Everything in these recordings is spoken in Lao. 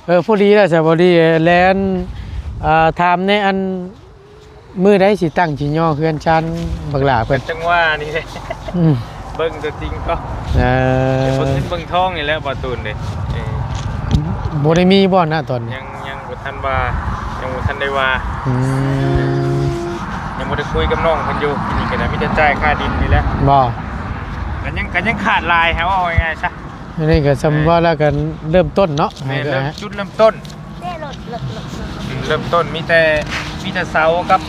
ເອີ ພໍດີແລ້ວຊະ ພໍດີແລ່ນ ອ່າ ຖາມແດ່ ອັນ ມື້ໃດຊິຕັ້ງຊິຍໍເຮືອນຊານບັກຫຼ້າເພິ່ນ? ຈັງຫວະນີ້ເດ້ ອືມ ເບິ່ງຕົວຈິງກ່ອນ ເອີ ເບິ່ງເງິນເບິ່ງທອງນີ້ແຫຼະ ບໍ່ຕູນເດ້ ເອີ ບໍ່ໄດ້ມີບໍ່ນະຕອນນີ້? ຍັງ ຍັງບໍ່ທັນວ່າ ຍັງບໍ່ທັນໄດ້ວ່າ ອືມ ຍັງບໍ່ໄດ້ຄຸຍກັບນ້ອງເພິ່ນຢູ່ ນີ້ກໍໄດ້ມີແຕ່ຈ່າຍຄ່າດິນນີ້ແຫຼະ ບໍ່ ກໍຍັງ ກໍຍັງຂາດຫຼາຍ ເຮົາເວົ້າງ່າຍໆຊະ. ອັນນີ້ກໍສ່ຳວ່າແລ້ວກໍເລີ່ມຕົ້ນເນາະ ແມ່ນ ເລີ່ມຈຸດເລີ່ມຕົ້ນ ເລີ່ມຕົ້ນມີແຕ່ ມີແຕ່ເສົາກັບ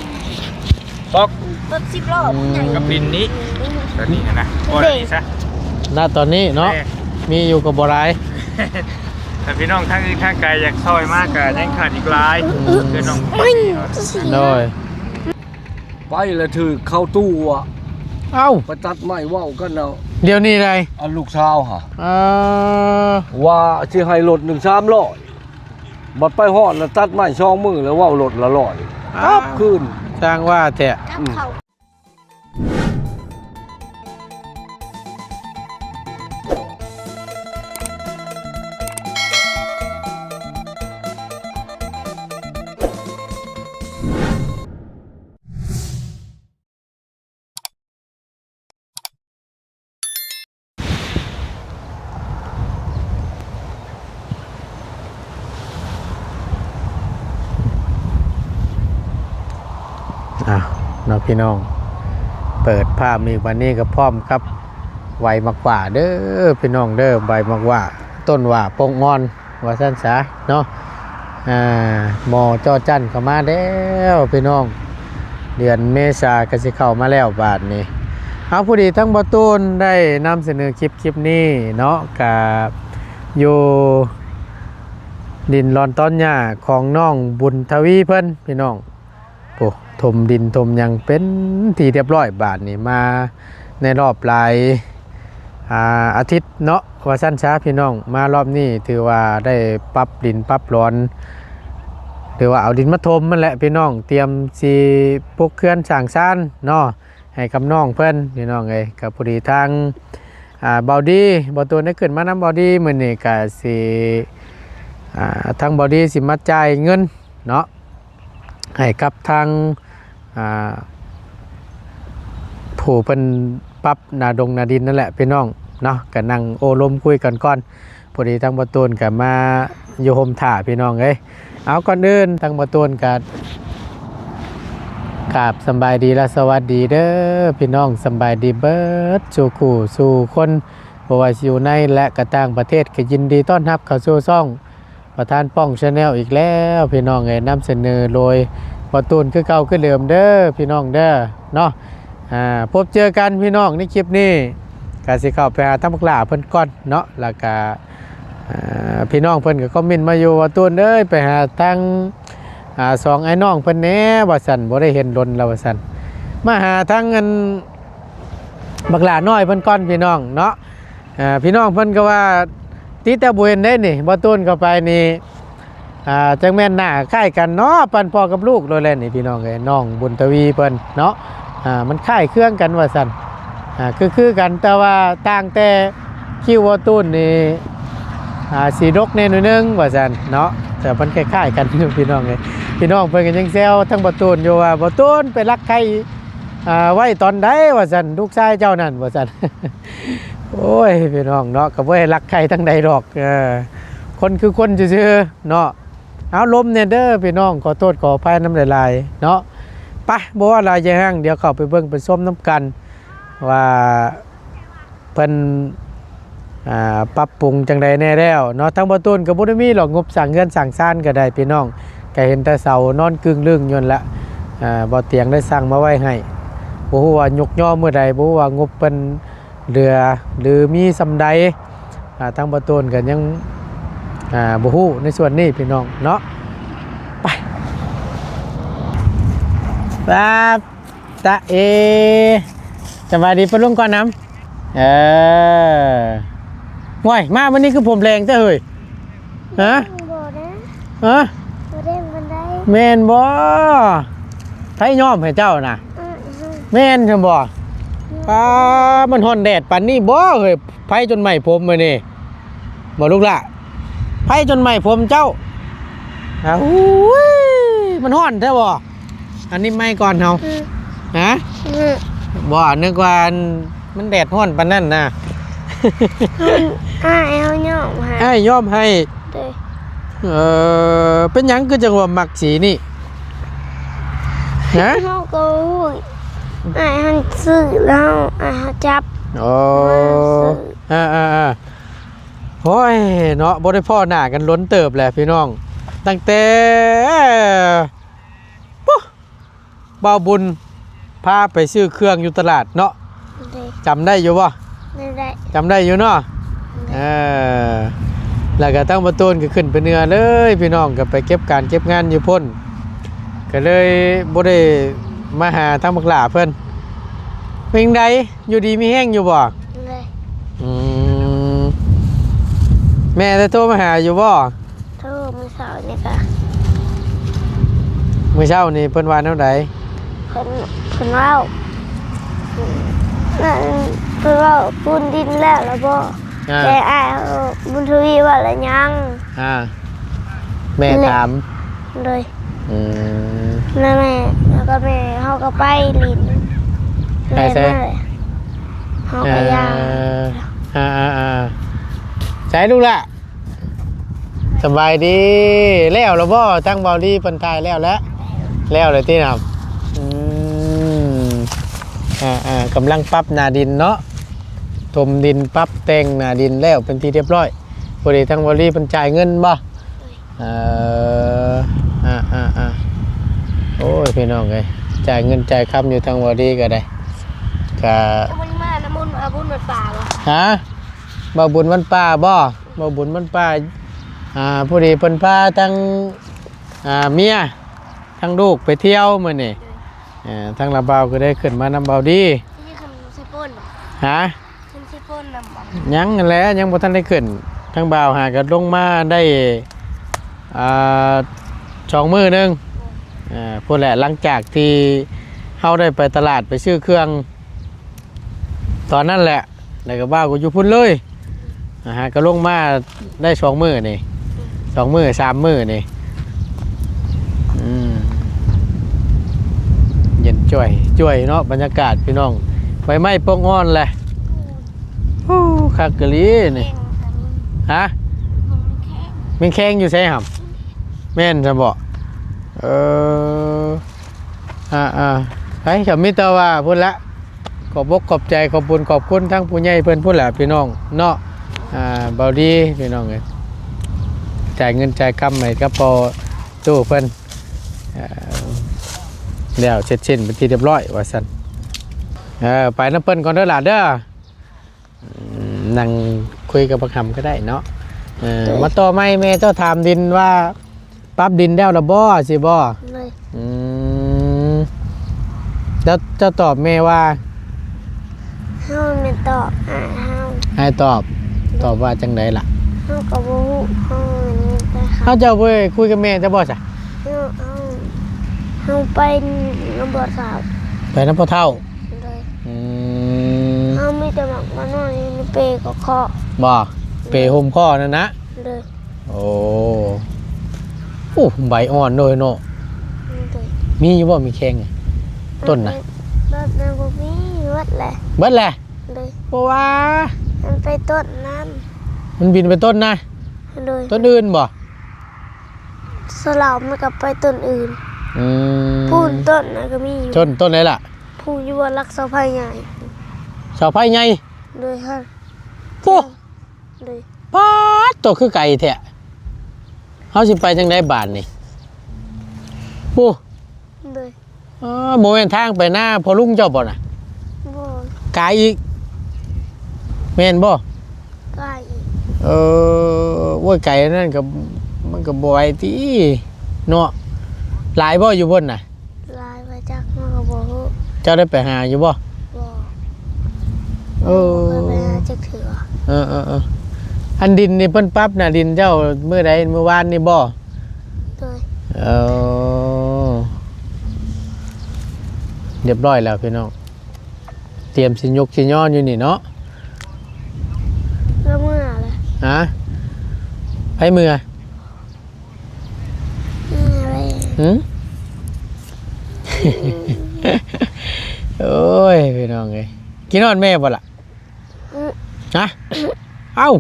ບລັອກ ລົດສິບລໍ້ ອືມ ກັບດິນນີ້ ອືມ ຕອນນີ້ນະ ພໍດີຊະ ນະຕອນນີ້ເນາະ ແມ່ນ ມີຢູ່ກໍບໍ່ຫຼາຍ ຖ້າພີ່ນ້ອງທາງອື່ນທາງໄກຢາກຊ່ອຍມາກໍຍັງຂາດອີກຫຼາຍ ອືມ ຄືນ້ອງ ໂດຍ ໄປແລ້ວຖືກເຂົາຕົວະ ເອົ້າ ໄປຕັດໄມ້ເວົ້າກັນເອົາ ດຽວນີ້ໃດ ອັນລູກສາວຫະ ເອີ ວ່າຊິໃຫ້ລົດໜຶ່ງສາມຮ້ອຍ ບັດໄປຮອດແລ້ວຕັດໄມ້ສອງມື້ແລ້ວເວົ້າລົດລະຮ້ອຍ ເອົ້າ ກັບຄືນ ຊ່າງວ່າແທ້ ອືມ ອ້າວ ເນາະພີ່ນ້ອງ ເປີດພາບອີກ ບັດນີ້ກໍພ້ອມກັບໃບໝາກຫວ້າເດີພີ່ນ້ອງເດີ ໃບໝາກຫວ້າ ຕົ້ນຫວ້າປົກອ່ອນ ວ່າຊັ້ນສາເນາະ ອ່າ ໝໍ້ຈໍ້ຈັ້ນເຂົ້າມາແລ້ວພີ່ນ້ອງ ເດືອນເມສາກໍຊິເຂົ້າມາແລ້ວບາດນີ້ ເອົາ ພໍດີທາງບ່າວຕູນໄດ້ນຳສະເໜີຄລິບ ຄລິບນີ້ເນາະ ກະຢູ່ດິນລອນຕອນຫຍ້າຂອງນ້ອງບຸນທະວີເພິ່ນພີ່ນ້ອງ ໂອ້ ຖົມດິນຖົມຫຍັງເປັນທີ່ຮຽບຮ້ອຍ ບາດນີ້ມາໃນລອບຫຼາຍ ອ່າ ອາທິດເນາະ ວ່າຊັ້ນຊະພີ່ນ້ອງ ມາລອບນີ້ຖືວ່າໄດ້ປັບດິນປັບລອນ ຫຼືວ່າເອົາດິນມາຖົມຫັ້ນແຫຼະພີ່ນ້ອງ ຕຽມຊິປຸກເຮືອນສ້າງຊານເນາະ ໃຫ້ກັບນ້ອງເພິ່ນພີ່ນ້ອງເອີຍ ກໍພໍດີທາງ ອ່າ ບ່າວດີ ບ່າວຕູນໄດ້ຂຶ້ນມານຳບ່າວດີ ມື້ນີ້ກໍຊິ ອ່າ ທາງບ່າວດີຊິມາຈ່າຍເງິນເນາະ ໃຫ້ກັບທາງ ອ່າ ຜູ້ເພິ່ນປັບໜ້າດົງໜ້າດິນນັ້ນແຫຼະພີ່ນ້ອງເນາະ ກໍນັ່ງໂອ້ລົມຄຸຍກັນກ່ອນ ພໍດີທາງບ່າວຕູນກໍມາຢູ່ຮົ່ມຖ້າພີ່ນ້ອງເອີຍ ເອົາ ກ່ອນອື່ນທາງບ່າວຕູນກໍກາບສຳບາຍດີ ແລະ ສະຫວັດດີເດີພີ່ນ້ອງ ສຳບາຍດີເບິດສູ່ຄູ່ສູ່ຄົນ ບໍ່ວ່າຊິຢູ່ໃນ ແລະ ກໍຕ່າງປະເທດ ກໍຍິນດີຕ້ອນຮັບເຂົ້າສູ່ຊ່ອງ ປະທານປ້ອງ Channel ອີກແລ້ວພີ່ນ້ອງເອີຍ ນຳສະເໜີໂດຍບ່າວຕູນຄືເກົ່າຄືເດີມເດີພີ່ນ້ອງເດີເນາະ ອ່າ ພົບເຈີກັນພີ່ນ້ອງໃນຄລິບນີ້ ກະຊິເຂົ້າໄປຫາທາງບັກຫຼ້າເພິ່ນກ່ອນເນາະ ແລ້ວກະ ອ່າ ພີ່ນ້ອງເພິ່ນກໍຄອມເມັນມາຢູ່ວ່າ ຕູນເອີຍ ໄປຫາທາງ ອ່າ ສອງອ້າຍນ້ອງເພິ່ນແດ່ ວ່າຊັ້ນ ບໍ່ໄດ້ເຫັນດົນແລ້ວ ວ່າຊັ້ນ ມາຫາທາງອັນ ບັກຫຼ້ານ້ອຍເພິ່ນກ່ອນພີ່ນ້ອງເນາະ ອ່າ ພີ່ນ້ອງເພິ່ນກໍວ່າ ຕິດແຕ່ບໍ່ເຫັນເດ້ນີ້ ບ່າວຕູນເຂົ້າໄປນີ້ ອ່າ ຈັ່ງແມ່ນໜ້າຄ້າຍກັນເນາະ ປານພໍ່ກັບລູກໂລດແຫຼະນີ້ພີ່ນ້ອງເອີຍ ນ້ອງບຸນທະວີເພິ່ນເນາະ ອ່າ ມັນຄ້າຍເຄືອງກັນວ່າຊັ້ນ ອ່າ ຄື ຄືກັນ ແຕ່ວ່າຕ່າງແຕ່ຄິ້ວບ່າວຕູນນີ້ ອ່າ ສີດົກແດ່ໜ້ອຍໜຶ່ງວ່າຊັ້ນເນາະ ແຕ່ມັນຄ້າຍໆກັນຢູ່ພີ່ນ້ອງເອີຍ ພີ່ນ້ອງເພິ່ນກໍຍັງແຊວທາງບ່າວຕູນຢູ່ວ່າ ບ່າວຕູນໄປລັກໄຂ່ ອ່າ ໄວ້ຕອນໃດວ່າຊັ້ນ ລູກຊາຍເຈົ້ານັ້ນວ່າຊັ້ນ ໂອ້ຍ ພີ່ນ້ອງເນາະ ກໍບໍ່ໄດ້ລັກໄຂ່ທາງໃດດອກ ເອີ ຄົນຄືຄົນຊື່ໆເນາະ ເອົາ ລົມແດ່ເດີພີ່ນ້ອງ ຂໍໂທດຂໍອະໄພນຳຫຼາຍໆເນາະ ໄປ ບໍ່ວ່າຫຼາຍໃຫຍ່ຮັ່ງ ດຽວເຂົ້າໄປເບິ່ງໄປຊົມນຳກັນວ່າ ເພິ່ນ ອ່າ ປັບປຸງຈັ່ງໃດແດ່ແລ້ວເນາະ ທາງບ່າວຕູນກໍບໍ່ໄດ້ມີດອກ ງົບສ້າງເຮືອນສ້າງຊານກໍໄດ້ພີ່ນ້ອງ ກໍເຫັນແຕ່ເສົານອນກຶ້ງລຶ້ງຢູ່ຫັ້ນແຫຼະ ອ່າ ບ່າວຕຽງໄດ້ສັ່ງມາໄວ້ໃຫ້ ບໍ່ຮູ້ວ່າຍົກຍໍມື້ໃດ ບໍ່ຮູ້ວ່າງົບເພິ່ນເຫຼືອ ຫຼື ມີສ່ຳໃດ ອ່າ ທາງບ່າວຕູນກໍຍັງ ອ່າ ບໍ່ຮູ້ໃນສ່ວນນີ້ພີ່ນ້ອງເນາະ ໄປ ປາບ ຕະເອ ສະບາຍດີປ້າລຸງກ່ອນນຳ ເອີ ຫ້ວຍ ມາມື້ນີ້ຄືຜົມແດງແທ້ເຮີ້ຍ ຮະ ບໍ່ໄດ້ ຮະ ບໍ່ໄດ້ປານໃດ ແມ່ນບໍ່ ໃຜຍ້ອມໃຫ້ເຈົ້ານະ ອືມ ແມ່ນຊັ້ນບໍ່ ອືມ ປາ ມັນຮ້ອນແດດປານນີ້ບໍ່ເຮີ້ຍ ໃຜຈົນໄໝ້ຜົມມື້ນີ້ ບໍ່ລູກຫຼ້າ ໄຟຈົນໄໝ້ຜົມເຈົ້າ. ອາ ໂອ້ຍ ມັນຮ້ອນແທ້ບໍ່? ອັນນີ້ໄໝ້ກ່ອນເຮົາ. ອືມ ຮະ? ອືມ ບໍ່ ນຶກວ່າອັນ ມັນແດດຮ້ອນປານນັ້ນນະ. ອ້າຍເຮົາຍອມໃຫ້ ອ້າຍຍອມໃຫ້. ໂດຍ. ເອີ ເປັນຫຍັງຄືຈັ່ງວ່າມັກສີນີ້? ຮະ? ເຮົາກໍຮູ້ ອ້າຍເຮົາຊື້ແລ້ວ ອ້າຍເຮົາຈັບ. ໂອ້ ມາຊື້ ອາໆໆ ໂອ້ຍເນາະ ບໍ່ໄດ້ພໍ້ໜ້າກັນດົນເຕີບແຫຼະພີ່ນ້ອງ ຕັ້ງແຕ່ ປະ ບ່າວບຸນພາໄປຊື້ເຄື່ອງຢູ່ຕະຫຼາດເນາະ. ໂດຍ. ຈຳໄດ້ຢູ່ບໍ່? ໄດ້ ໄດ້ ຈຳໄດ້ຢູ່ເນາະ. ໂດຍ. ເອີ ແລ້ວກໍທັງປະຕູນກໍຂຶ້ນໄປເໜືອເລີຍພີ່ນ້ອງ ກໍໄປເກັບການເກັບງານຢູ່ພຸ້ນ ກໍເລີຍບໍ່ໄດ້ມາຫາທາງບັກຫຼ້າເພິ່ນ. ເປັນໃດ ຢູ່ດີມີແຮງຢູ່ບໍ່? ໂດຍ. ອືມ ແມ່ໄດ້ໂທມາຫາຢູ່ບໍ່? ໂທມື້ເຊົ້ານີ້ກະ ມື້ເຊົ້ານີ້ເພິ່ນວ່າແນວໃດ? ເພິ່ນ ເພິ່ນເວົ້າ ເພິ່ນ ເພິ່ນເວົ້າປູນດິນແລ້ວລະບໍ່? ອາ ແຕ່ອ້າຍບຸນທະວີວ່າລະຍັງ. ອາ ແມ່ຖາມ. ໂດຍ. ອືມ ແລ້ວແມ່ ແລ້ວກໍແມ່ເຮົາກໍໄປຫຼິ້ນ. ໄປໃສ? ແມ່ມາເຮົາກໍຍ່າງ. ເອີ ອາໆໆ ໃສລູກຫຼ້າ? ສະບາຍດີ. ແລ້ວລະບໍ່? ທາງເບົາດີເພິ່ນຖ່າຍແລ້ວແຫຼະ. ແລ້ວແລ້ວຕິນະ? ອືມ ອ່າໆ ກຳລັງປັບໜ້າດິນເນາະ ຖົມດິນ ປັບແຕ່ງໜ້າດິນແລ້ວເປັນທີ່ຮຽບຮ້ອຍ. ພໍດີທາງເບົາດີເພິ່ນຈ່າຍເງິນບໍ່? ເອີ ອ່າໆ ໂອ້ຍ ພີ່ນ້ອງເອີຍ ຈ່າຍເງິນຈ່າຍຄຳຢູ່ທາງເບົາດີກໍໄດ້ ກະ ເຈົ້າບໍ່ໄດ້ມານຳບຸນ ເອົາບຸນວັດປ່າບໍ່? ຮະ? ເວົ້າບຸນວັນປ່າບໍ່? ເວົ້າບຸນວັນປ່າ ອ່າ ພໍດີເພິ່ນພາທັງ ອ່າ ເມຍ ທັງລູກໄປທ່ຽວມື້ນີ້. ໂດຍ. ເອີ ທາງລາວບ່າວກໍໄດ້ຂຶ້ນມານຳເບົາດີ. ຊິຂຶ້ນເຊໂປນບໍ່? ຮະ? ຂຶ້ນເຊໂປນນຳບໍ່? ຍັງຫັ້ນແຫຼະ ຍັງບໍ່ທັນໄດ້ຂຶ້ນ. ທາງບ່າວຫາກໍລົງມາໄດ້ ອ່າ ສອງມື້ໜຶ່ງ. ໂດຍ. ເອີ ພຸ້ນແຫຼະ ຫຼັງຈາກທີ່ເຮົາໄດ້ໄປຕະຫຼາດໄປຊື້ເຄື່ອງ ຕອນນັ້ນແຫຼະ ແລ້ວກໍບ່າວກໍຢູ່ພຸ້ນເລີຍ. ອາ ຫາກໍລົງມາໄດ້ສອງມື້ນີ້ ສອງມື້ສາມມື້ນີ້. ອືມ ເຢັນຈ້ວຍໆເນາະ ບັນຍາກາດພີ່ນ້ອງ ໃບໄມ້ປົກອ່ອນແຫຼະ. ໂອ້ ຄັກອີ່ຫຼີນີ້. ຮະ? ແມງແຄງຢູ່ໃສຫຳ? ແມ່ນຊັ້ນບໍ່? ເອີ ອ່າໆ ໄປ ກໍມີແຕ່ວ່າພຸ້ນລະ ຂອບອົກຂອບໃຈ ຂອບບຸນຂອບຄຸນທັງຜູ້ໃຫຍ່ເພິ່ນພຸ້ນລະພີ່ນ້ອງເນາະ. ອ່າ ເບົາດີພີ່ນ້ອງເອີຍ ຈ່າຍເງິນຈ່າຍຄຳໃຫ້ກັບພໍ່ຕູ້ເພິ່ນ ເອີ ແລ້ວເສັດສິ້ນເປັນທີ່ຮຽບຮ້ອຍວ່າຊັ້ນ. ເອີ ໄປນຳເພິ່ນກ່ອນເດີຫຼານເດີ. ອືມ ນັ່ງຄຸຍກັບບັກຫຳກໍໄດ້ເນາະ. ເອີ ໂດຍ. ມາຕໍ່ໃໝ່ ແມ່ເຈົ້າຖາມດິນວ່າປັບດິນແລ້ວລະບໍ່ ຊິບໍ່? ໂດຍ. ອືມ ແລ້ວເຈົ້າຕອບແມ່ວ່າ? ເຮົາແມ່ນຕອບອ້າຍເຮົາ. ອ້າຍຕອບ. ໂດຍ. ຕອບວ່າຈັ່ງໃດລະ? ເຮົາກໍບໍ່ຮູ້ ເຮົາແມ່ນໄປຫາ. ເອົາ ເຈົ້າບໍ່ໄດ້ຄຸຍກັບແມ່ເຈົ້າບໍ່ຊະ? ເຮົາ ເຮົາ ເຮົາໄປນຳພໍ່ເຖົ້າ. ໄປນຳພໍ່ເຖົ້າ? ໂດຍ. ອືມ ເຮົາມີແຕ່ໝາກມານອນຢູ່ໃນເປກະເຄາະ. ບໍ່? ເປຫົ່ມເຄາະນັ້ນນະ? ໂດຍ. ໂອ້ ໂອ້ ໃບອ່ອນເດ້ເນາະ. ໂດຍ. ມີຢູ່ບໍ່ ໝາກແຄງ ຕົ້ນນະ? ຕົ້ນນະບໍ່ມີ ເບິດແຫຼະ. ເບິດແຫຼະ? ໂດຍ. ບໍ່ວ່າ ມັນໄປຕົ້ນນັ້ນ ມັນບິນໄປຕົ້ນນະ? ໂດຍ. ຕົ້ນອື່ນບໍ່? ສະເຫຼົາມັນກໍໄປຕົ້ນອື່ນ. ອືມ ປູນຕົ້ນນັ້ນກໍມີຢູ່. ຕົ້ນ ຕົ້ນໃດລະ? ພູຢູ່ວ່າຫຼັກເສົາໄຟໃຫຍ່. ເສົາໄຟໃຫຍ່? ໂດຍ. ຮະ ໂອ້ ໂດຍ. ປາດໂຕ ຄືໄກແທ້ ເຮົາຊິໄປຈັ່ງໃດບາດນີ້? ໂອ້ ໂດຍ. ເອີ ບໍ່ແມ່ນທາງໄປນາພໍ່ລຸງເຈົ້າບໍ່ນະ? ບໍ່. ກາຍອີກ ແມ່ນບໍ່? ກາຍອີກ. ເອີ ໂອ້ຍ ໄກນັ້ນກໍ ມັນກໍບໍ່ໄຫວຕິເນາະ. ຫຼາຍບໍ່ຢູ່ພຸ້ນນະ? ຫຼາຍວ່າຈັກ ເຮົາກໍບໍ່ຮູ້. ເຈົ້າໄດ້ໄປຫາຢູ່ບໍ່? ບໍ່. ເອີ ບໍ່ເຄີຍໄປຫາຈັກເທື່ອ. ເອີໆໆ ອັນດິນນີ້ເພິ່ນປັບໜ້າດິນເຈົ້າມື້ໃດ? ມື້ວານນີ້ບໍ່? ໂດຍ. ເອີ ຮຽບຮ້ອຍແລ້ວພີ່ນ້ອງ ຕຽມຊິຍົກຊິຍ້ອນຢູ່ນີ້ເນາະ. ລະເມື່ອແຫຼະ. ຮະ? ໃຜເມືອ? ຫື? ໂອ້ຍ ພີ່ນ້ອງເອີຍ ຄິດຮອດແມ່ບໍ່ລະ? ຫື? ຮະ? ເອົ້າ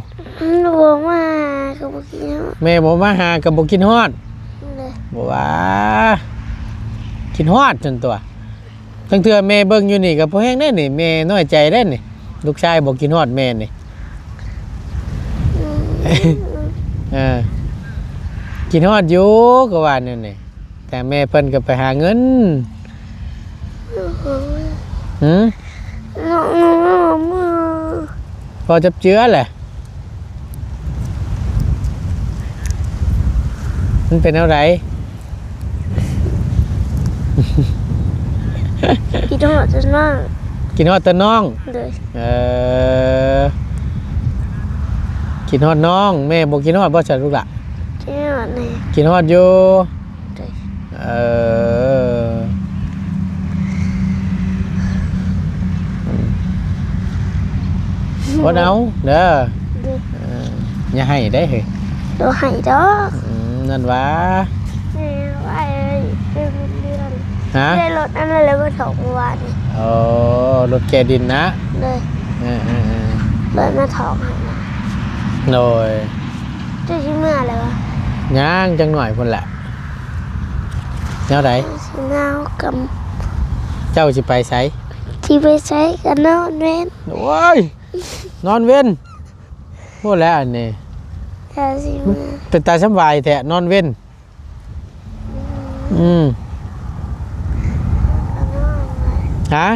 ບໍ່ມາຫາກໍບໍ່ຄິດຮອດ ແມ່ບໍ່ມາຫາກໍບໍ່ຄິດຮອດ ເດ້ ບໍ່ວ່າ ຄິດຮອດຊັ້ນຕົວະ. ທັງເທື່ອແມ່ເບິ່ງຢູ່ນີ້ກໍພໍແຮງໄດ໋ນີ້ ແມ່ນ້ອຍໃຈໄດ໋ນີ້ ລູກຊາຍບໍ່ຄິດຮອດແມ່ນີ້. ເອີ ຄິດຮອດຢູ່ກໍວ່າແນວນີ້ ແຕ່ແມ່ເພິ່ນກໍໄປຫາເງິນ. ຫື? ເວົ້າຈັບເຈືອແຫຼະ ມັນເປັນແນວໃດ? ຄິດຮອດແຕ່ນ້ອງ ຄິດຮອດແຕ່ນ້ອງ ໂດຍ ເອີ ຄິດຮອດນ້ອງ ແມ່ບໍ່ຄິດຮອດບໍ່ຊັ້ນລູກຫຼ້າ? ຄິດຮອດແດ່ ຄິດຮອດຢູ່ ໂດຍ ເອີ ອືມ ອົດເອົາເດີ ໂດຍ ເອີ ຢ່າໄຫ້ເດ້ເຮີ້ຍ ບໍ່ໄຫ້ດອກ ອືມ ນັ້ນຫວາ ແມ່ໄວ້ເປັນເດືອນ ຮະ? ໄດ້ລົດອັນນັ້ນແລ້ວມາຖອກເມື່ອວານນີ້ ອໍ ລົດແກ່ດິນນະ ໂດຍ ເອີໆໆ ລົດມາຖອກໃຫ້ນະ ໂດຍ ເຈົ້າຊິເມື່ອແລ້ວຫວາ? ຍັງ ຈັກໜ້ອຍພຸ້ນແຫຼະ ແນວໃດ? ຊິເມື່ອກັນ ເຈົ້າຊິໄປໃສ? ຊິໄປໃສກໍນອນເວັນ ໂອ້ຍ ນອນເວັນ ໂອ້ ແລ້ວອັນນີ້ ເຈົ້າຊິເມື່ອ ເປັນຕາສຳບາຍແທ້ ນອນເວັນ ອືມ ກໍນອນ ຮະ?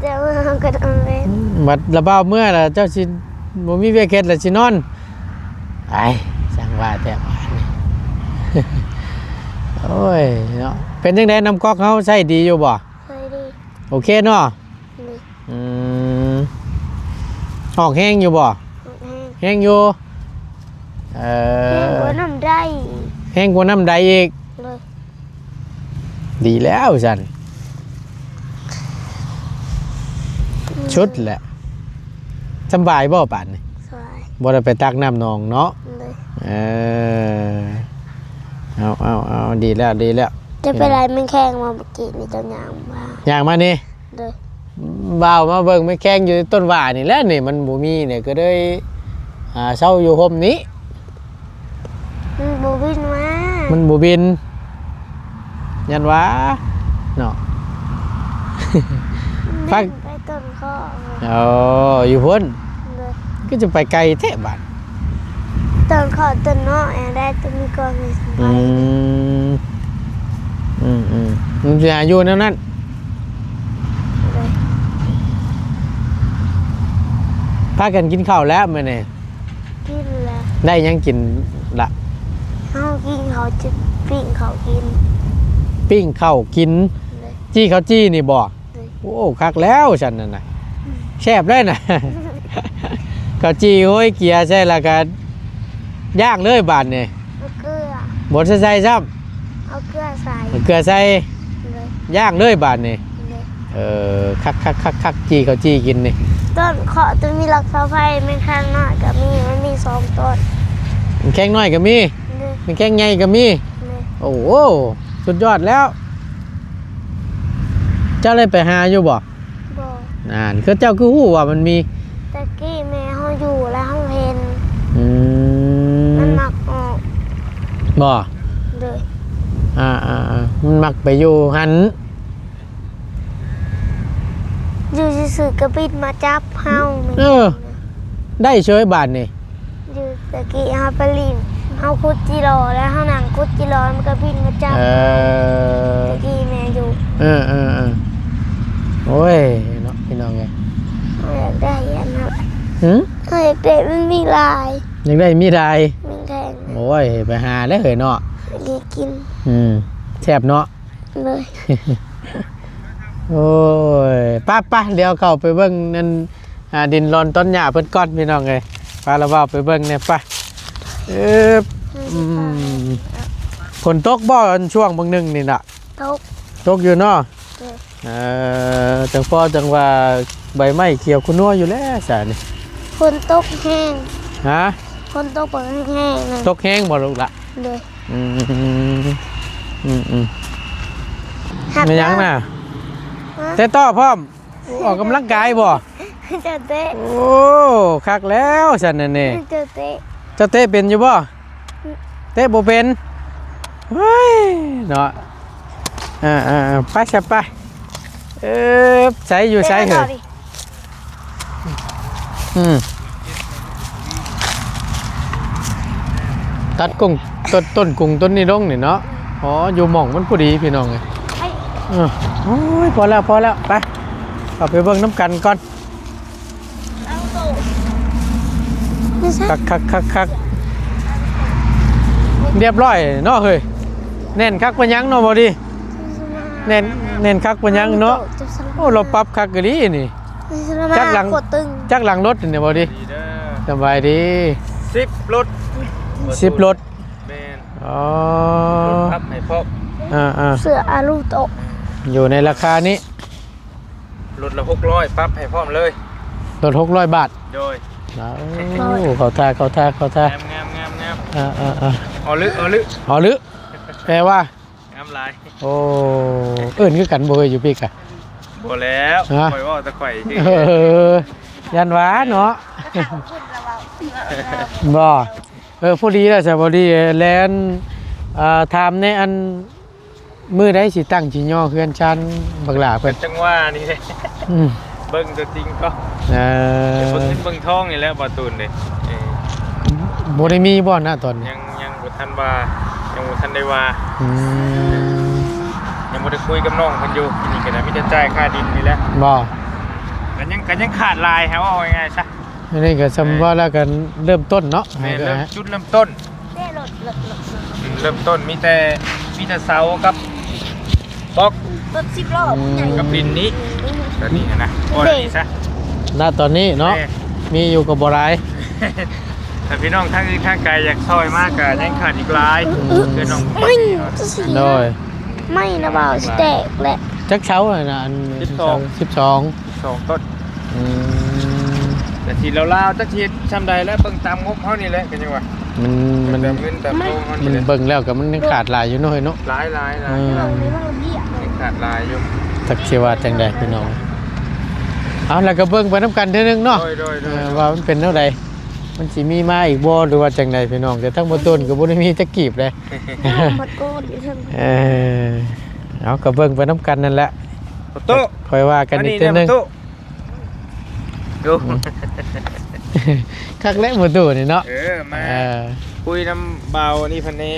ເຈົ້າເມື່ອກໍນອນເວັນ ບັດລະບ່າວເມື່ອລະ ເຈົ້າຊິບໍ່ມີວຽກເຮັດລະຊິນອນ ໄອ້ ຊ່າງວ່າແທ້ບາດນີ້ ໂອ້ຍເນາະ ເປັນຈັ່ງໃດ ນ້ຳກອກເຮົາໃຊ້ດີຢູ່ບໍ່? ໃຊ້ດີ ໂອເຄເນາະ ໂດຍ ອືມ ອອກແຮງຢູ່ບໍ່? ອອກແຮງ ແຮງຢູ່ ເອີ ແຮງກວ່ານ້ຳໃດ ແຮງກວ່ານ້ຳໃດອີກ ໂດຍ ດີແລ້ວຊັ້ນ ອືມ ສຸດແຫຼະ ສຳບາຍບໍ່ປານນີ້? ສະບາຍ ບໍ່ໄດ້ໄປຕັກນ້ຳໜອງເນາະ ໂດຍ ເອີ ເອົາໆໆ ດີແລ້ວ ດີແລ້ວ ຈະໄປໄລ່ແມງແຄງມາເມື່ອກີ້ນີ້ ເຈົ້າຍ່າງມາ ຍ່າງມານີ້ ໂດຍ ບ່າວມາເບິ່ງແມງແຄງຢູ່ຕົ້ນຫວ້ານີ້ແຫຼະນີ້ ມັນບໍ່ມີນີ້ ກໍເລີຍ ອ່າ ເຊົາຢູ່ຮົ່ມນີ້ ມັນບໍ່ບິນມາ ມັນບໍ່ບິນ ຢ້ານວ່າເນາະ ມັນບິນໄປຕົ້ນເຄາະ ອໍ ຢູ່ພຸ້ນ ໂດຍ ຄືຈະໄປໄກແທ້ບາດ ຕົ້ນເຄາະຕົ້ນນ້ອຍ ອັນໃດຕົວມີກອງມີສະບາຍ ອືມ ອືມໆ ມັນຊິຫາຢູ່ແນວນັ້ນ ໂດຍ ພາກັນກິນເຂົ້າແລ້ວມື້ນີ້? ກິນແລ້ວ ໄດ້ຫຍັງກິນລະ? ເຮົາກິນເຂົ້າຈີ່ ປີ້ງເຂົ້າກິນ ປີ້ງເຂົ້າກິນ ໂດຍ ຈີ່ເຂົ້າຈີ່ນີ້ບໍ່? ໂດຍ ໂອ້ ຄັກແລ້ວຊັ້ນນັ້ນນະ ອືມ ແຊບເລີຍນະ ເຂົ້າຈີ່ໂຮຍເກືອໃສ່ ແລ້ວກະຍ່າງເລີຍບາດນີ້ ເອົາເກືອ ບໍ່ໃສ່ຊ້ຳ ເອົາເກືອໃສ່ ເອົາເກືອໃສ່ ໂດຍ ຍ່າງເລີຍບາດນີ້ ໂດຍ ເອີ ຄັກໆໆໆ ຈີ່ເຂົ້າຈີ່ກິນນີ້ ຕົ້ນເຄາະ ຕົ້ນມີລັກເສົາໄຟ ແມງແຄງນ້ອຍກໍມີ ມັນມີສອງຕົ້ນ ແມງແຄງນ້ອຍກໍມີ ໂດຍ ແມງແຄງໃຫຍ່ກໍມີ ໂດຍ ໂອ້ໂຫ ສຸດຍອດແລ້ວ ເຈົ້າໄດ້ໄປຫາຢູ່ບໍ່? ບໍ່ ນັ້ນ ຄືເຈົ້າຄືຮູ້ວ່າມັນມີ? ແຕ່ກີ້ແມ່ເຮົາຢູ່ແລ້ວເຮົາເຫັນ ອືມ ມັນມັກອອກ ບໍ່? ໂດຍ ອ່າໆໆ ມັນມັກໄປຢູ່ຫັ້ນ ຢູ່ຊື່ໆກໍບິນມາຈັບເຮົາ ເອີ ໄດ້ເສີຍບາດນີ້ ຢູ່ແຕ່ກີ້ເຮົາໄປຫຼິ້ນ ເຮົາຂຸດຈີ່ລໍ ແລ້ວເຮົານັ່ງຂຸດຈີ່ລໍ ມັນກໍບິນມາຈັບ ເອີ ແຕ່ກີ້ແມ່ຢູ່ ເອີໆໆ ໂອ້ຍເນາະ ພີ່ນ້ອງເອີຍ ເຮົາຢາກໄດ້ອັນນັ້ນ ຫື? ເຮົາຢາກໄດ້ ມັນມີຫຼາຍ ຢາກໄດ້ມີຫຼາຍ ມີແພງ ໂອ້ຍ ໄປຫາເດີເຮີ້ຍເນາະ ຢາກກິນ ອືມ ແຊບເນາະ ໂດຍ ໂອ້ຍ ໄປໆ ດຽວເຂົ້າໄປເບິ່ງນັ້ນ ອ່າ ດິນລອນຕອນຫຍ້າເພິ່ນກ່ອນ ພີ່ນ້ອງເອີຍ ພາລະບ່າວໄປເບິ່ງແດ່ ໄປ ເອີບ ອືມ ຝົນຕົກບໍ່ ອັນຊ່ວງບາງໜຶ່ງນີ້ນະ? ຕົກ ຕົກຢູ່ເນາະ ໂດຍ ເອີ ຈັ່ງພໍຈັ່ງວ່າໃບໄມ້ຂຽວຂະນົວຢູ່ແລ້ວຊະນີ້ ຝົນຕົກແຮງ ຮະ? ຝົນຕົກແຮງໆ ຕົກແຮງບໍ່ລູກລະ? ໂດຍ. ອືມ ອືມໆ ແມ່ນຫຍັງນະ? ຮະ? ເຕະຕໍ່ພ້ອມ? ອອກກຳລັງກາຍບໍ່? ເຈົ້າເຕະ. ໂອ້ ຄັກແລ້ວຊັ້ນນະນີ້. ເຈົ້າເຕະ. ເຈົ້າເຕະເປັນຢູ່ບໍ່? ເຕະບໍ່ເປັນ. ເຮີ້ຍ ເນາະ. ເອີໆ ໄປຊະໄປ. ເອີ ໃສຢູ່ໃສເຮີ້ຍ? ອືມ ຕັດກົງ ຕົ້ນ ຕົ້ນກຸງຕົ້ນນີ້ລົງນີ້ເນາະ. ອໍ ຢູ່ໝ່ອງມັນພໍດີພີ່ນ້ອງເອີຍ. ເອີ ໂອ້ຍ ພໍແລ້ວ ພໍແລ້ວ ໄປ ເຂົ້າໄປເບິ່ງນຳກັນກ່ອນ. ຄັກໆໆໆ ຮຽບຮ້ອຍເນາະເຮີ້ຍ. ແໜ້ນຄັກປານຫຍັງເນາະ ບໍ່ດີ? ແໜ້ນ ແໜ້ນຄັກປານຫຍັງເນາະ. ໂອ້ ລາວປັບຄັກອີ່ຫຼີນີ້. ຈັກຫຼັງ ຈັກຫຼັງລົດນີ້ ບໍ່ດີ? ສະບາຍດີ. ສິບລົດ ສິບລົດ. ແມ່ນ. ອໍ ລົດພັບໃຫ້ພ້ອມ. ອ່າໆ ເສື້ອອາລຸໂຕະ ຢູ່ໃນລາຄານີ້. ລົດລະຫົກຮ້ອຍ ປັບໃຫ້ພ້ອມເລີຍ. ລົດຫົກຮ້ອຍບາດ. ໂດຍ. ໂອ້ ເຂົ້າທ່າ ເຂົ້າທ່າ ເຂົ້າທ່າ. ງາມໆໆໆ. ເອີໆໆ ອໍລຶ ອໍລຶ ອໍລຶ ແປວ່າ? ງາມຫຼາຍ. ໂອ້ ເອີ້ນຄືກັນບໍ່ເຮີ້ຍ ຢູ່ພີກະ? ບໍ່ແລ້ວ ຮະ? ຂ້ອຍເວົ້າແຕ່ຂ້ອຍຊື່. ເອີ ຢ້ານວ່າເນາະ. ບໍ່ ເອີ ພໍດີແລ້ວຊະ ພໍດີແລ່ນ. ອ່າ ຖາມແດ່ ອັນ ມື້ໃດຊິຕັ້ງຊິຍໍເຮືອນຊານບັກຫຼ້າເພິ່ນ? ຈັງຫວະນີ້ແຫຼະ. ອືມ ເບິ່ງຕົວຈິງກ່ອນ. ເອີ ເບິ່ງເງິນເບິ່ງທອງນີ້ແຫຼະ ບໍ່ຕູນເດ້. ເອີ ບໍ່ໄດ້ມີບໍ່ນະຕອນນີ້? ຍັງ ຍັງບໍ່ທັນວ່າ ຍັງບໍ່ທັນໄດ້ວ່າ. ອືມ ຍັງບໍ່ໄດ້ຄຸຍກັບນ້ອງເພິ່ນຢູ່. ນີ້ກໍໄດ້ມີແຕ່ຈ່າຍຄ່າດິນນີ້ແຫຼະ. ບໍ່ ກໍຍັງ ກໍຍັງຂາດຫຼາຍ ຫາເວົ້າງ່າຍໆຊະ. ອັນນີ້ກໍສ່ຳ ເອີ ວ່າແລ້ວກໍເລີ່ມຕົ້ນເນາະ. ແມ່ນ ເລີ່ມຈຸດເລີ່ມຕົ້ນ. ເລີ່ມຕົ້ນມີແຕ່ ມີແຕ່ເສົາກັບບລັອກ ລົດສິບລໍ້ ອືມ ໃຫຍ່ ກັບດິນນີ້ ຕົວນີ້ນະ. ເດ້ ບໍ່ໄດ້ນີ້ຊະ ນະຕອນນີ້ເນາະ. ແມ່ນ ມີຢູ່ກໍບໍ່ຫຼາຍ. ຖ້າພີ່ນ້ອງທາງອື່ນທາງໄກຢາກຊ່ອຍມາກໍຍັງຂາດອີກຫຼາຍ. ອືມ ຄືນ້ອງ ໂດຍ. ໄມ້ນະບ່າວຊິແຕກແຫຼະ. ຈັກເສົາຫັ້ນນະ? ອັນ ສິບສອງ ສິບສອງ ສອງຕົ້ນ. ອືມ ແຕ່ທີ່ລາວໆ ຈັກຊິເຮັດຊ່ຳໃດແລ້ວ ເບິ່ງຕາມງົບເຮົານີ້ແຫຼະ. ກໍຍັງວ່າ ມັນ ມັນ ຕາມເງິນຕາມທອງເຮົານີ້ແຫຼະ. ມັນເບິ່ງແລ້ວກໍມັນຍັງຂາດຫຼາຍຢູ່ເນາະ ເນາະ. ຫຼາຍໆໆ ອືມ ຍັງຂາດຫຼາຍຢູ່. ຈັກຊິວ່າຈັ່ງໃດພີ່ນ້ອງ. ເອົາ ແລ້ວກໍເບິ່ງໄປນຳກັນເທື່ອໜຶ່ງເນາະ. ໂດຍໆໆ ເອີ ວ່າມັນເປັນແນວໃດ ມັນຊິມີມາອີກບໍ່ ຫຼືວ່າຈັ່ງໃດພີ່ນ້ອງ. ແຕ່ທາງບໍ່ຕົ້ນກໍບໍ່ໄດ້ມີຈັກກີບເດ້. ໝົດໂກນຢູ່ເທິງ. ເອີ ເອົາ ກໍເບິ່ງໄປນຳກັນນັ້ນແຫຼະ. ປະຕູ ຄ່ອຍວ່າກັນອີກເທື່ອໜຶ່ງ. ປະຕູ ໂອ້ ອືມ ຄັກແຫຼະປະຕູນີ້ເນາະ. ເອີ ມາ ເອີ ຄຸຍນຳບ່າວນີ້ເພິ່ນແດ່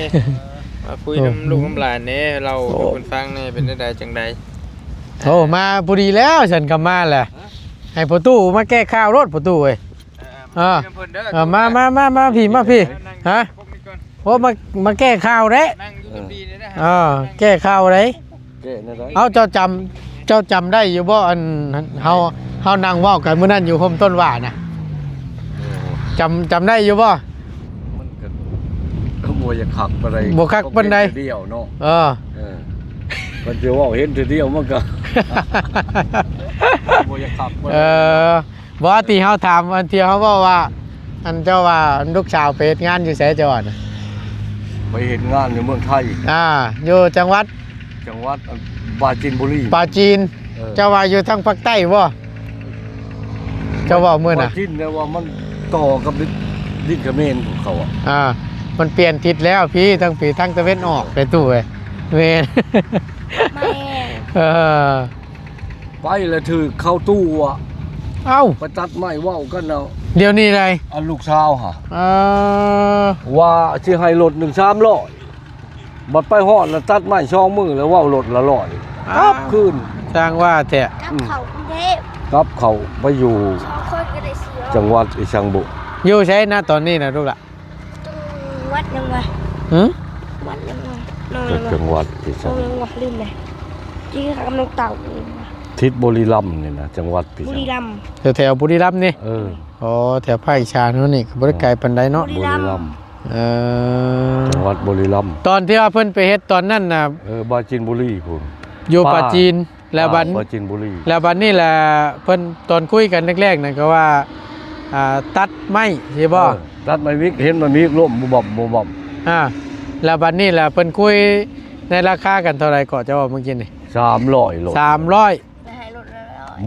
ມາຄຸຍນຳ ໂອ້ ລູກນຳຫຼານແດ່ ເລົ່າ ໂອ້ ໃຫ້ເພິ່ນຟັງແດ່ ເປັນຈັ່ງໃດຈັ່ງໃດ. ໂອ້ ມາພໍດີແລ້ວ ສັນກໍມາແຫຼະ. ຮະ? ໃຫ້ປະຕູມາແກ້ຂ່າວໂລດ ປະຕູເອີຍ. ເອີ ເອີ ມາ ມາ ມາ ມາ ມາ ມາ ມາພີ້ ມາພີ້. ຮະ? ໂອ້ ມາ ມາແກ້ຂ່າວເດ້. ເອີ ແກ້ຂ່າວເດ້. ແກ້ແນວໃດ? ເອົາ ເຈົ້າຈຳ ເຈົ້າຈຳໄດ້ຢູ່ບໍ່? ອັນ ເຮົາ ເຮົານັ່ງເວົ້າກັນມື້ນັ້ນຢູ່ຮົ່ມຕົ້ນຫວ້ານະ. ໂອ້ ຈຳ ຈຳໄດ້ຢູ່ບໍ່? ມັນກໍບໍ່ຢາກຄັກປານໃດ. ບໍ່ຄັກປານໃດ. ເຫັນເທື່ອດຽວເນາະ. ເອີ ເອີ ເພິ່ນຊິເວົ້າເຫັນເທື່ອດຽວມັນກໍບໍ່ຢາກຄັກປານໃດ. ເອີ ບໍ່ ທີ່ເຮົາຖາມ ອັນທີ່ເຮົາເວົ້າວ່າ ອັນເຈົ້າວ່າລູກສາວໄປເຮັດງານຢູ່ໃສເຈົ້າວ່ານະ? ໄປເຮັດງານຢູ່ເມືອງໄທ. ອ່າ ຢູ່ຈັງຫວັດ? ຈັງຫວັດປາຈີນບູລີ. ປາຈີນ. ເອີ ເຈົ້າວ່າຢູ່ທາງພາກໃຕ້ບໍ່? ເຈົ້າເວົ້າມື້ນະ ປາຈີນ ແຕ່ວ່າມັນຕໍ່ກັບດິນ ດິນຂະເໝນຂອງເຂົາອະ. ອ່າ ມັນປ່ຽນທິດແລ້ວ ພີ້ ທາງພີ້ ທາງຕາເວັນອອກເດ້ຕູ້ເອີຍ. ແມ່ນ ແມ່ນ. ເອີ ໄປແລ້ວຖືກເຂົາຕົວະ. ເອົ້າ ໄປຕັດໄມ້ເວົ້າກັນເອົາ ດຽວນີ້ໃດ໋ ອັນລູກສາວຫະ. ເອີ ວ່າຊິໃຫ້ລົດໜຶ່ງສາມຮ້ອຍ ບັດໄປຮອດແລ້ວຕັດໄມ້ສອງມື້ແລ້ວເວົ້າລົດລະຮ້ອຍ. ອ້າວ ກັບຄືນ ຊ່າງວ່າແທ້. ກັບເຂົ້າກຸງເທບ ກັບເຂົ້າໄປຢູ່ ສອງຄົນກໍໄດ້ສີ່ຮ້ອຍ ຈັງຫວັດອີ່ສັງບຸ. ຢູ່ໃສນະຕອນນີ້ນະລູກຫຼະ? ຈັງຫວັດຫຍັງວະ? ຫື? ຫວັດຫຍັງວະ? ນອງຫຍັງວະ? ຈັງຫວັດທີ່ ນອງຫຍັງວະ? ລືມແລ້ວ. ທີ່ກຳລັງເຕົາຢູ່ຫວະ? ທິດບຸລີລຳນີ້ນະ ຈັງຫວັດທີ່ ບຸລີລຳ. ແຖວໆບຸລີລຳນີ້? ເອີ. ອໍ ແຖວພາກອີສານເຮົານີ້ກໍບໍ່ໄດ້ໄກປານໃດເນາະ. ບຸລີລຳ. ບຸລີລຳ. ເອີ. ຈັງຫວັດບຸລີລຳ. ຕອນທີ່ວ່າເພິ່ນໄປເຮັດຕອນນັ້ນນະ. ເອີ ປາຈີນບູລີພຸ້ນ. ຢູ່ປາຈີນ. ແລ້ວບັດ ປາຈີນບູລີ ແລ້ວບັດນີ້ແຫຼະ ເພິ່ນຕອນຄຸຍກັນແລກໆນັ້ນກໍວ່າ ອ່າ ຕັດໄມ້ຊິບໍ່? ເອີ ຕັດໄມ້ວິກ ເຫັນໄມ້ວິກລົ້ມບຸບບັບບຸບບັບ. ອ່າ ແລ້ວບັດນີ້ລະເພິ່ນຄຸຍໃນລາຄາກັນເທົ່າໃດເກາະ ເຈົ້າເວົ້າມື້ກີ້ນີ້? ສາມຮ້ອຍໂລດ ສາມຮ້ອຍ.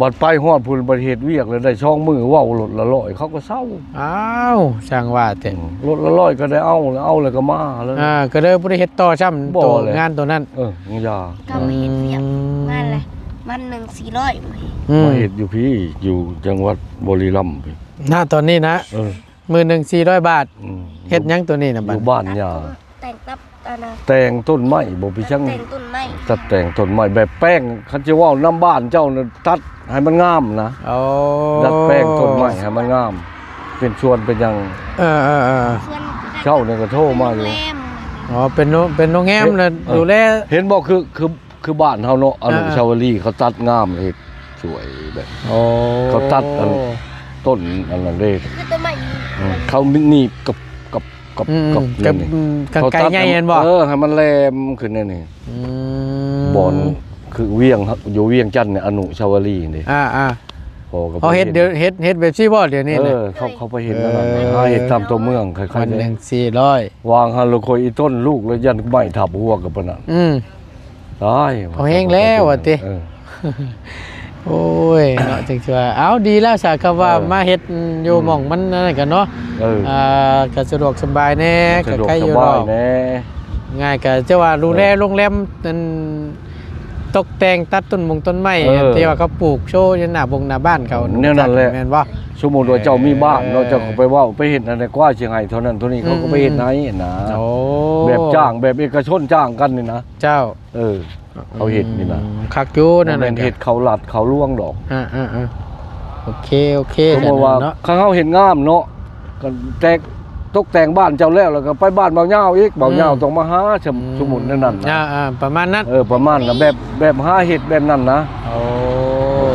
ບັດໄປຮອດພຸ້ນ ບັດເຮັດວຽກແລ້ວໄດ້ສອງມື້ ເວົ້າໂລດລະຮ້ອຍ ເຂົາກໍເຊົາ. ອ້າວ ຊ່າງວ່າແທ້ ອືມ ໂລດລະຮ້ອຍກໍໄດ້ເອົາ ແລ້ວເອົາແລ້ວກໍມາເລີຍ. ອ່າ ກໍເລີຍບໍ່ໄດ້ເຮັດຕໍ່ຊ້ຳ ໂຕງານໂຕນັ້ນ. ເອີ ຢ່າ ກໍມາເຮັດວຽກ ອືມ ງານລະ ວັນໜຶ່ງສີ່ຮ້ອຍ. ອືມ ມາເຮັດຢູ່ພີ້ ຢູ່ຈັງຫວັດບຸຣີລຳພີ້ ນະ ຕອນນີ້ນະ. ເອີ ມື້ໜຶ່ງສີ່ຮ້ອຍບາດ. ອືມ ເຮັດຫຍັງໂຕນີ້ນະ ຢູ່ບ້ານຍ່າ ຕັດ ແຕ່ງຕັດ ອັນນະ ແຕ່ງຕົ້ນໄມ້ບໍ່ ໄປຊ່າງ ແຕ່ງຕົ້ນໄມ້ ຕັດແຕ່ງຕົ້ນໄມ້ແບບແປງ. ຄັນຊິເວົ້ານຳບ້ານເຈົ້ານະ ຕັດໃຫ້ມັນງາມນະ. ໂອ້ ດັດແປງຕົ້ນໄມ້ໃຫ້ມັນງາມ ເປັນສວນເປັນຫຍັງ. ເອີໆໆ ເຊົ້ານີ້ກໍໂທມາຢູ່. ອໍ ເປັນໂຮງແຮມ ເປັນໂຮງແຮມ ເອີ ນະ ເອີ ດູແລ. ເຫັນບໍ່ ຄື ຄື ຄືບ້ານເຮົາເນາະ ອະນຸ ອ່າ ສາວະລີ ເຂົາຕັດງາມ ເຮັດສວຍແບບ ໂອ້ ເຂົາຕັດອັນຕົ້ນອັນນັ້ນເດ້ ຄືຕົ້ນໄມ້ ອືມ ເຂົາໜີບກັບ ກັບ ກັບ ອືມ ກັບ ກັບ ອືມ ກັນໄກໃຫຍ່ແມ່ນບໍ່? ເອີ ໃຫ້ມັນແຫຼມຂຶ້ນແນວນີ້. ອືມ ບ່ອນຄືວຽງ ຢູ່ວຽງຈັນນີ້ ອະນຸສາວະລີນີ້. ອ່າໆ ພໍ່ກໍ ເຂົາເຮັດ ເຮັດ ເຮັດແບບຊີ້ບໍ່ດຽວນີ້ນະ? ເອີ ເຂົາ ເຂົາໄປເຮັດນັ້ນນະ ເອີ ຫາເຮັດຕາມຕົວເມືອງ ຄ່ອຍໆ ວັນໜຶ່ງສີ່ຮ້ອຍ. ວາງຫັ້ນລະ ຂ້ອຍອີຕົນລູກລະ ຢ້ານໄມ້ທັບຫົວກັບປານນັ້ນ. ອືມ ຕາຍ ພໍແຮງແລ້ວວ່າຕິ. ເອີ ໂອ້ຍເນາະ ຈັ່ງຊິວ່າ ເອົ້າ ດີແລ້ວຊະ ຄຳວ່າ ເອີ ມາເຮັດຢູ່ ອືມ ໝ່ອງມັນນັ້ນກັນເນາະ. ເອີ ອ່າ ກໍສະດວກສະບາຍແດ່ ກໍໃກ້ຢູ່ດອກ ສະດວກສະບາຍແດ່ ງ່າຍ ກໍຈະວ່າດູແລ ເອີ ໂຮງແຮມ ອັນ ຕົກແຕ່ງ ຕັດຕົ້ນມົງຕົ້ນໄມ້ ເອີ ທີ່ວ່າເຂົາປູກໂຊຢູ່ໜ້າບົງໜ້າບ້ານເຂົາ ແນວນັ້ນແຫຼະ ແມ່ນບໍ່? ສົມມຸດວ່າເຈົ້າມີບ້ານເນາະ ເອີ ເຈົ້າກໍໄປເວົ້າ ໄປເຮັດອັນໃດກວ່າ ຊິໃຫ້ເທົ່ານັ້ນເທົ່ານີ້ ເຂົາກໍໄປເຮັດໃຫ້ນະ. ອືມ ໂອ້ ແບບຈ້າງ ແບບເອກະຊົນຈ້າງກັນນີ້ນະ. ເຈົ້າ ເອີ ເຂົາເຮັດນີ້ນະ ອືມ ຄັກຢູ່ນັ້ນນະ ບໍ່ແມ່ນເຮັດເຂົາລັດເຂົາຫຼວງດອກ. ອ່າໆໆ ໂອເຄ ໂອເຄ ສົມມຸດວ່າ ເນາະ ຄັນເຮົາເຮັດງາມເນາະ ກໍແຕ່ງ ຕົກແຕ່ງບ້ານເຈົ້າແລ້ວ ແລ້ວກໍໄປບ້ານບ່າວຍາວອີກ ບ່າວຍາວ ອືມ ຕ້ອງມາຫາ ສົມ ອືມ ສົມມຸດແນວນັ້ນນະ. ອ່າໆ ປະມານນັ້ນ ເອີ ປະມານນະ ແບບ ແບບຫາເຮັດແບບນັ້ນນະ. ໂອ້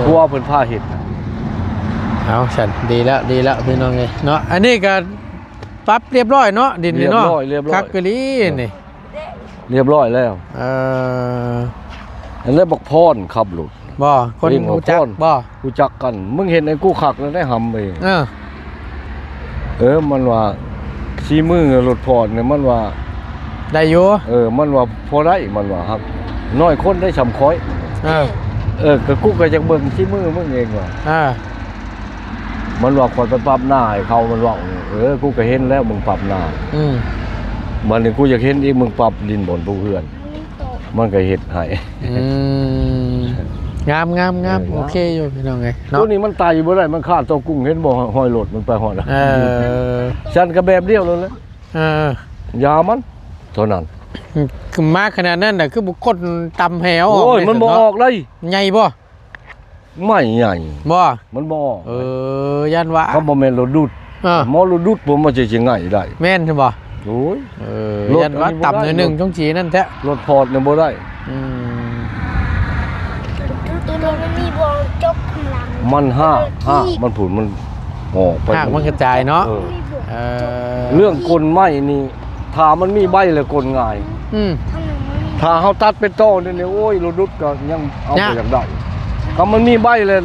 ຜົວເພິ່ນພາເຮັດນະ. ເອົາຊັ້ນ ດີແລ້ວ ດີແລ້ວ ພີ່ນ້ອງເອີຍເນາະ. ອັນນີ້ກໍປັບລຽບຮ້ອຍເນາະ ດິນນີ້ເນາະ ລຽບຮ້ອຍ ລຽບຮ້ອຍ ຄັກອີ່ຫຼີນີ້. ເອີ ລຽບຮ້ອຍແລ້ວ. ເອີ ອັນນັ້ນບັກພອນຂັບລົດ ບໍ່ ຄົນຮູ້ຈັກບໍ່? ຮູ້ຈັກກັນ ມຶງເຮັດໃຫ້ກູຄັກແລ້ວໄດ້ຫຳເອີຍ. ເອີ ເອີ ມັນວ່າສີມືລົດພອນນີ້ ມັນວ່າໄດ້ຢູ່. ເອີ ມັນວ່າພໍໄດ້ ມັນວ່າ ຫາກນ້ອຍຄົນໄດ້ຊ່ຳຂ້ອຍ. ເອີ ເອີ ກໍກູກໍຢາກເບິ່ງສີມືມຶງເອງວ່າ ເອີ ມັນວ່າຂ້ອຍໄປປັບໜ້າໃຫ້ເຂົາ ມັນເວົ້າ. ເອີ ກູກໍເຫັນແລ້ວມຶງປັບໜ້າ. ອືມ ບັດນີ້ກູຢາກເຫັນອີກ ມຶງປັບດິນບ່ອນປູກເຮືອນ ມັນກໍເຮັດໃຫ້. ອືມ ງາມໆໆ ເອີ ໂອເຄຢູ່ພີ່ນ້ອງເອີຍເນາະ. ໂຕນີ້ມັນໄຕ່ບໍ່ໄດ້ ມັນຄາດຕໍ່ກຸ້ງ ເຫັນບໍ່ ຮອຍລົດມັນໄປຮອດ. ເອີ ຊັ້ນກໍແບບດຽວໂລດແຫຼະ. ເອີ ຢາມັນເທົ່ານັ້ນ. ມາຂະໜາດນັ້ນນະ ຄືບໍ່ກົດຕຳແຫວອອກ. ໂອ້ຍ ມັນບໍ່ອອກໄດ໋. ໃຫຍ່ບໍ່? ໄມ້ໃຫຍ່ ບໍ່ ມັນບໍ່ອອກ. ເອີ ຢ້ານວ່າ ຄັນບໍ່ແມ່ນລົດດຸດ ເອີ ໝໍລົດດຸດ ບໍ່ ມັນຈະ ຈະງ່າຍໄດ້. ແມ່ນບໍ່? ໂອ້ຍ ເອີ ຢ້ານວ່າຕຳໜ້ອຍໜຶ່ງ ຈົງຊິນັ້ນແທ້. ລົດພອດນີ້ບໍ່ໄດ້. ອືມ ໂຕນັ້ນມັນມີບໍ່ ຈົກຂ້າງຫຼັງ ມັນຮາກ ຮາກມັນພຸ້ນ ມັນອອກໄປ ຮາກມັນກະຈາຍເນາະ. ເອີ ເອີ ເລື່ອງກົນໄມ້ນີ້ ຖ້າມັນມີໃບແລ້ວກົນງ່າຍ. ອືມ ຖ້າເຮົາຕັດເປັນຕໍນີ້ ໂອ້ຍ ລົດດຸດກໍຍັງເອົາ ຍາກ ບໍ່ຢາກໄດ້. ຖ້າມັນມີໃບແລ້ວ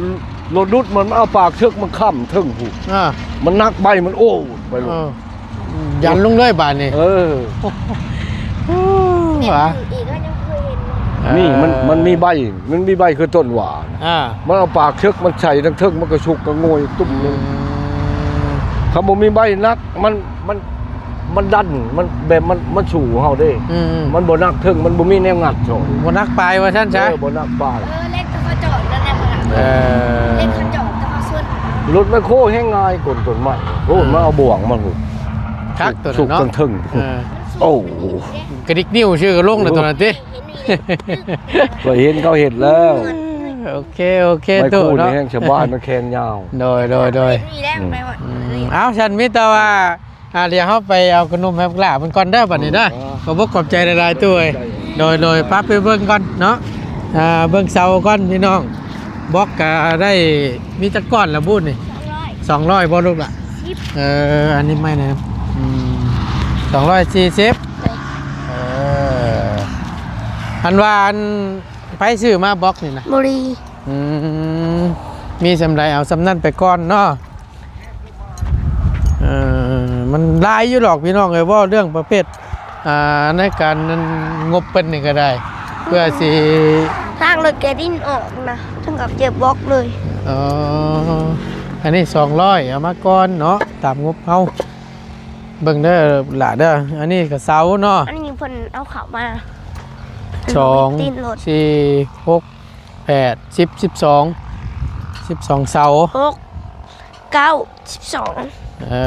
ລົດດຸດມັນເອົາປາກເຊຶກມັນຄ້ຳເທິງພຸ້ນ. ອ່າ ມັນໜັກໃບມັນໂອ້ໄປໂລດ. ເອີ ຢັນລົງເລີຍບາດນີ້. ເອີ ຫວາ ນີ້ມັນ ມັນມີໃບ ມັນມີໃບຄືຕົ້ນຫວ້າ. ອ່າ ມັນເອົາປາກເຊຶກມັນໃສ່ທາງເທິງ ມັນກໍສຸກກໍໂງ່ຍຕຸ້ມລົງ. ອືມ ຄັນບໍ່ມີໃບໜັກ ມັນ ມັນ ມັນດັນ ມັນແບບ ມັນ ມັນສູ້ເຮົາເດ້. ອືມ ມັນບໍ່ໜັກເທິງ ມັນບໍ່ມີແນວງັດຊ່ອຍ ບໍ່ໜັກປາຍວ່າຊັ້ນຊະ. ເອີ ບໍ່ໜັກປາຍ. ເອີ ເຫຼັກທີ່ເຂົາຈອດນັ້ນແຫຼະ. ເອີ ເຫຼັກເຂົາຈອດແຕ່ເຂົາຊົນ. ລົດແມັກໂຄແຮ່ງງ່າຍ ກົນຕົ້ນໄມ້ ໂອ້ ອືມ ມາເອົາບ່ວງມາພຸ້ນ ຄັກໂຕນັ້ນເນາະ ສຸກເທິງໆ. ເອີ ໂອ້ ກະດິກນິ້ວຊື່ກໍລົງແລ້ວໂຕນັ້ນຕິ. ເອີ ເຫັນເຂົາເຮັດແລ້ວ. ໂອເຄ ໂອເຄ ໄມ້ໂຄ ໂຕເນາະ ນີ້ແຮ່ງສະບາຍ ມັນແຂນຍາວ. ໂດຍ ໂດຍ ໂດຍ. ອືມ ເອົາ ຊັ້ນມີແຕ່ວ່າ ອ່າ ດຽວເຮົາໄປເອົາຂະໜົມໃຫ້ບັກຫຼ້າເພິ່ນກ່ອນເດີ ບັດນີ້ເດີ. ອືມ ຂອບອົກຂອບໃຈຫຼາຍໆ ຕູ້ເອີຍ. ໂດຍ ໂດຍ ໄປເບິ່ງກ່ອນເນາະ. ອ່າ ເບິ່ງເສົາກ່ອນພີ່ນ້ອງ. ບລັອກກະໄດ້ ມີຈັກກ້ອນລະບຸນີ້? ສອງຮ້ອຍ ສອງຮ້ອຍບໍ່ລູກລະ? ສິບ ເອີ ອັນນີ້ໄມ້ນະ ອືມ ສອງຮ້ອຍສີ່ສິບ. ເອີ ອັນວ່າ ອັນ ໃຜຊື້ມາບລັອກນີ້ນະ? ບໍລີ. ອືມ ມີສ່ຳໃດເອົາສ່ຳນັ້ນໄປກ່ອນເນາະ. ເອີ ມັນຫຼາຍຢູ່ດອກພີ່ນ້ອງເອີຍ ເວົ້າເລື່ອງປະເພດ ອ່າ ໃນການງົບເພິ່ນນີ້ກໍໄດ້ ເພື່ອຊິ ທາງລົດແກດິນອອກນະ ເຖິງກັບເຈັບບອກເລີຍ. ອໍ ອັນນີ້ສອງຮ້ອຍ ເອົາມາກ່ອນເນາະ ຕາມງົບເຮົາ. ເບິ່ງເດີຫຼ້າເດີ ອັນນີ້ກໍເສົາເນາະ ອັນນີ້ເພິ່ນເອົາເຂົ້າມາ ສອງ ສີ່ ຫົກ ແປດ ສິບ ສິບສອງ ສິບສອງເສົາ ຫົກ ເກົ້າ ສິບສອງ ເອີ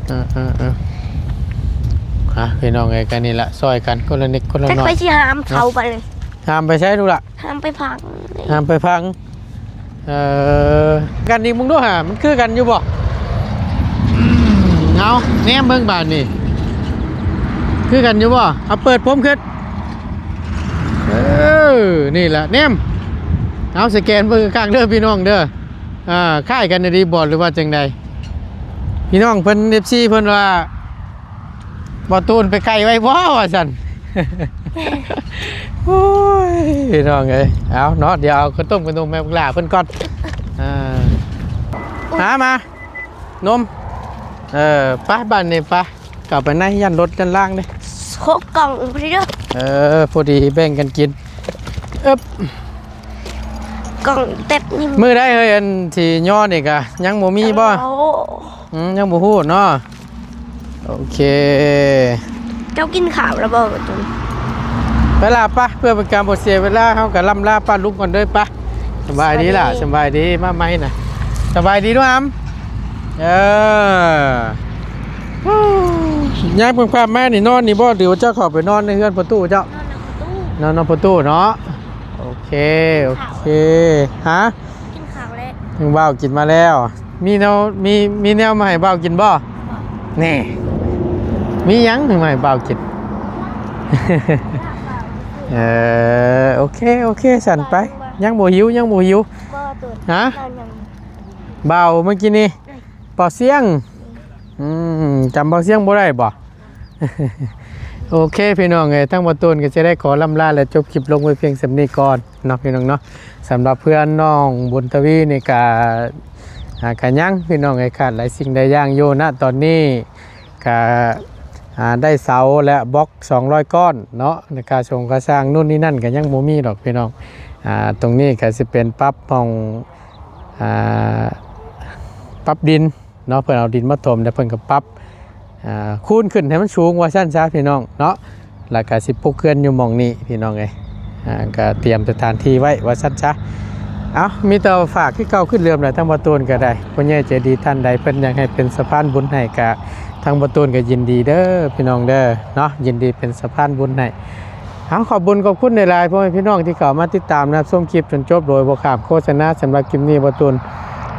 ເອີ ເອີ ເອີ ອ່ະ ພີ່ນ້ອງເອີຍ ກັນນີ້ລະ ຊ່ອຍກັນຄົນລະນິດຄົນລະໜ້ອຍ ຈັກໄປຊິຫາມເຂົາໄປເລີຍ ຫາມໄປໃສລູກລະ? ຫາມໄປພັງ ຫາມໄປພັງ ເອີ ກັນອີກມຶງດູຫາ ມັນຄືກັນຢູ່ບໍ່? ເອົາ ແນມເບິ່ງບາດນີ້ ຄືກັນຢູ່ບໍ່? ເອົາ ເປີດຜົມຂຶ້ນ ເອີ ນີ້ລະ ແນມ ເອົາ ສະແກນເບິ່ງຄັກໆເດີພີ່ນ້ອງເດີ ອ່າ ຄ້າຍກັນອີ່ຫຼີບໍ່ ຫຼືວ່າຈັ່ງໃດ? ພີ່ນ້ອງເພິ່ນ ເອັຟຊີ ເພິ່ນວ່າ ບໍ່ຕູນໄປໄກໄວ້ບໍ່ ວ່າຊັ້ນ ໂອ້ຍ ພີ່ນ້ອງເອີຍ ເອົາເນາະ ດຽວເອົາເຂົ້າຕົ້ມຂະໜົມໃຫ້ບັກຫຼ້າເພິ່ນກ່ອນ ອ່າ ຫາມາ ນົມ ເອີ ໄປ ບາດນີ້ໄປ ເຂົ້າໄປໃນ ຢ້ານລົດຢ້ານລາງເດ້ ຫົກກ່ອງພໍດີເດີ ເອີ ພໍດີແບ່ງກັນກິນ ເອີບ ກ່ອງແຕັບນີ້ ມື້ໃດເຮີ້ຍ ອັນທີ່ຍໍນີ້ກະຍັງບໍ່ມີບໍ່? ໂອ້ ອືມ ຍັງບໍ່ຮູ້ເນາະ ໂອເຄ ເຈົ້າກິນຂ້າວແລ້ວບໍ່? ໄປລະ ໄປ ເພື່ອເປັນການບໍ່ເສຍເວລາ ເຮົາກໍລ່ຳລາປ້າລຸງກ່ອນເດີ ໄປ ສະບາຍດີລະ ສະບາຍດີ ສະບາຍດີ ມາໃໝ່ນະ ສະບາຍດີດ້ວຍອຳ ເອີ ຍາມຄ່ຳໆມານີ້ນອນນີ້ບໍ່ ຫຼືວ່າເຈົ້າເຂົ້າໄປນອນໃນເຮືອນພໍ່ຕູ້ເຈົ້າ? ນອນນຳພໍ່ຕູ້ ນອນນຳພໍ່ຕູ້ເນາະ ໂອເຄ ກິນ ໂອ ເຂົ້າ ເຄ ຮະ? ກິນເຂົ້າແລ້ວ ບ່າວກິນມາແລ້ວ ມີແນວ ມີ ມີແນວມາໃຫ້ບ່າວກິນບໍ່? ບໍ່ ແນ່ ມີຫຍັງມາໃຫ້ບ່າວກິນ? ເອີ ໂອເຄ ໂອເຄ ຊັ້ນໄປ ຍັງບໍ່ຫິວ ຍັງບໍ່ຫິວ ບໍ່ໂຕນ ຮະ? ບ່າວເມື່ອກີ້ນີ້ ເອີຍ ບ່າວຊຽງ ອືມ ຈຳບ່າວຊຽງບໍ່ໄດ້ບໍ່? ໂອເຄ ພີ່ນ້ອງເອີຍ ທາງບ່າວໂຕນກໍຈະໄດ້ຂໍລ່ຳລາ ແລະ ຈົບຄລິບລົງໄວ້ພຽງສ່ຳນີ້ກ່ອນເນາະ ພີ່ນ້ອງເນາະ ສຳລັບເພື່ອນນ້ອງບຸນທະວີນີ້ກະ ອ່າ ກະຍັງ ພີ່ນ້ອງເອີຍ ຂາດຫຼາຍສິ່ງຫຼາຍຢ່າງຢູ່ນະຕອນນີ້ ກະ ອ່າ ໄດ້ເສົາ ແລະ ບລັອກສອງຮ້ອຍກ້ອນເນາະ ແລະ ຄ່າຊົງຄ່າຊ່າງໂນ່ນນີ້ນັ້ນກະຍັງບໍ່ມີດອກ ພີ່ນ້ອງ ອ່າ ຕົງນີ້ກະຊິເປັນປັບຫ້ອງ ອ່າ ປັບດິນ ເນາະ ເພິ່ນເອົາດິນມາຖົມ ແລ້ວເພິ່ນກໍປັບ ອ່າ ຄູນຂຶ້ນໃຫ້ມັນສູງວ່າຊັ້ນຊະ ພີ່ນ້ອງເນາະ ແລ້ວກໍຊິປຸກເຮືອນຢູ່ໝ່ອງນີ້ ພີ່ນ້ອງເອີຍ ອ່າ ກໍຕຽມສະຖານທີ່ໄວ້ວ່າຊັ້ນຊະ ເອົ້າ ມີແຕ່ວ່າຝາກຄືເກົ່າຄືເດີມແຫຼະ ທາງບ່າວໂຕນກໍໄດ້ ຜູ້ໃຫຍ່ໃຈດີທ່ານໃດເພິ່ນຢາກໃຫ້ເປັນສະພານບຸນໃຫ້ ກໍທາງບ່າວໂຕນກໍຍິນດີເດີ ພີ່ນ້ອງເດີ ເນາະ ຍິນດີເປັນສະພານບຸນໃຫ້ ເອົາ ຂອບບຸນຂອບຄຸນຫຼາຍໆ ພໍ່ແມ່ພີ່ນ້ອງທີ່ເຂົ້າມາຕິດຕາມ ແລະ ຮັບຊົມຄລິບຈົນຈົບໂດຍບໍ່ຂ້າມໂຄສະນາ ສຳລັບຄລິບນີ້ບ່າວໂຕນ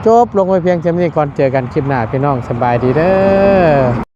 ຈົບລົງໄວ້ພຽງສ່ຳນີ້ກ່ອນ ເຈີກັນຄລິບໜ້າ ພີ່ນ້ອງ ສະບາຍດີເດີ.